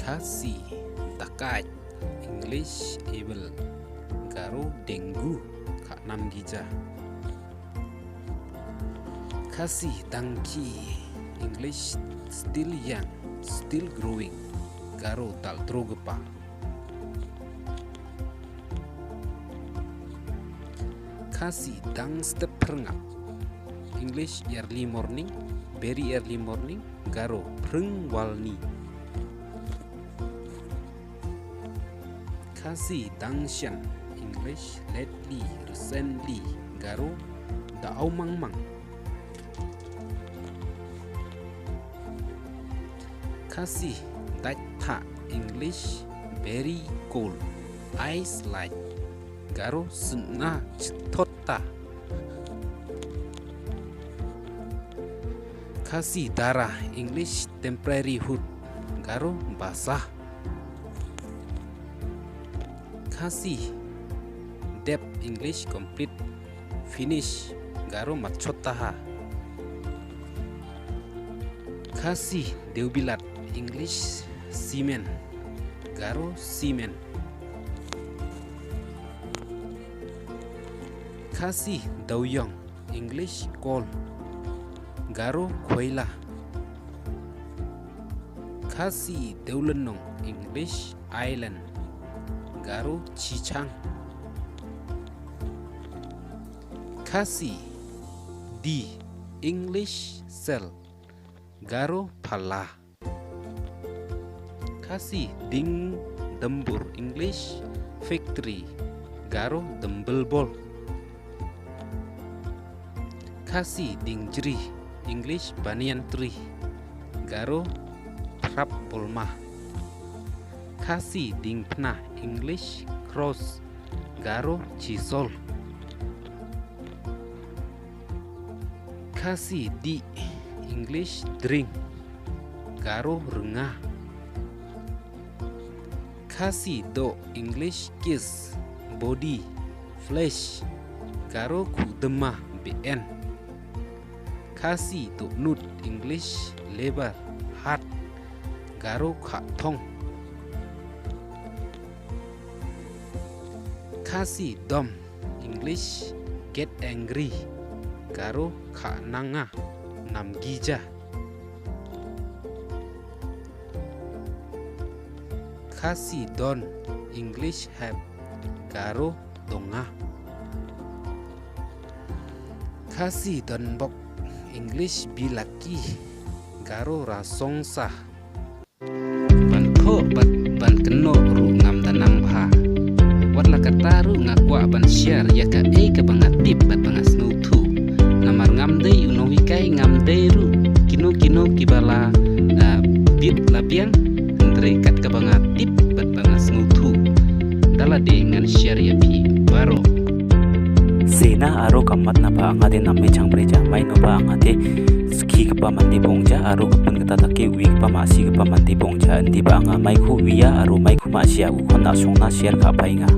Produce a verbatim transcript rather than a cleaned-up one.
Khasi, dakaid, English, evil, Garo, dengue, kha namgija. Khasi, dangki, English, still young, still growing, Garo, dal trogpa. Khasi, dang step phrngap, English, early morning, very early morning, Garo, phrng walni. Khasi, dang shen, English, lately, recently, Garo, da au mangmang. Khasi, dait tha, English, very cold, ice like, Garo, sna chthot ta. Khasi, dara, English, temporary hood, Garo, basah. Khasi, dep, English, complete, finish, Garo, matchot taha. Khasi, dewbilat, English, seaman, Garo, seaman. Khasi, dewiong, English, coal, Garo, koila. Khasi, dewlynnong, English, island, Garo, chichang. Khasi, di, English, cell, Garo, phala. Khasi, ding dymbur, English, factory, Garo, dymbil bol. Khasi, ding jri, English, banyan tree, Garo, phrap bolma. Khasi, ding phna, English, cross, Garo, chisel. Khasi, dih, English, drink, Garo, rnga. Khasi, doh, English, kiss, body, flesh, Garo, kudma, been. Khasi, dohnud, English, liver, heart, Garo, khathong. Khasi, dom, English, get angry, Garo, khananga, namgija. Khasi, don, English, have, Garo, donga. Khasi, donbok, English, be lucky, Garo, rasongsa. Ban thoh bad ban kynnoh ruh ngam da nang bha. Wat la katta ruh nga kwah ban share ïa kaei kaba nga tip bad ba nga sngewthuh. Namar ngam dei u nonghikai, ngam dei ruh kino kino kiba la, ah, bit la biang, hynrei kat kaba nga tip bad ba nga sngewthuh, da lade ngan share ïa phi baroh. Sena aro ka mat na ba nga de nam me chang bre ja mai no ba nga de ski ka pa man de bong ja aro ka pun ka ta ta ke wi ka pa ma si ka pa man de bong ja ndi ba nga mai khu wi ya aro mai khu ma si ya u khon na song na share ka pai nga.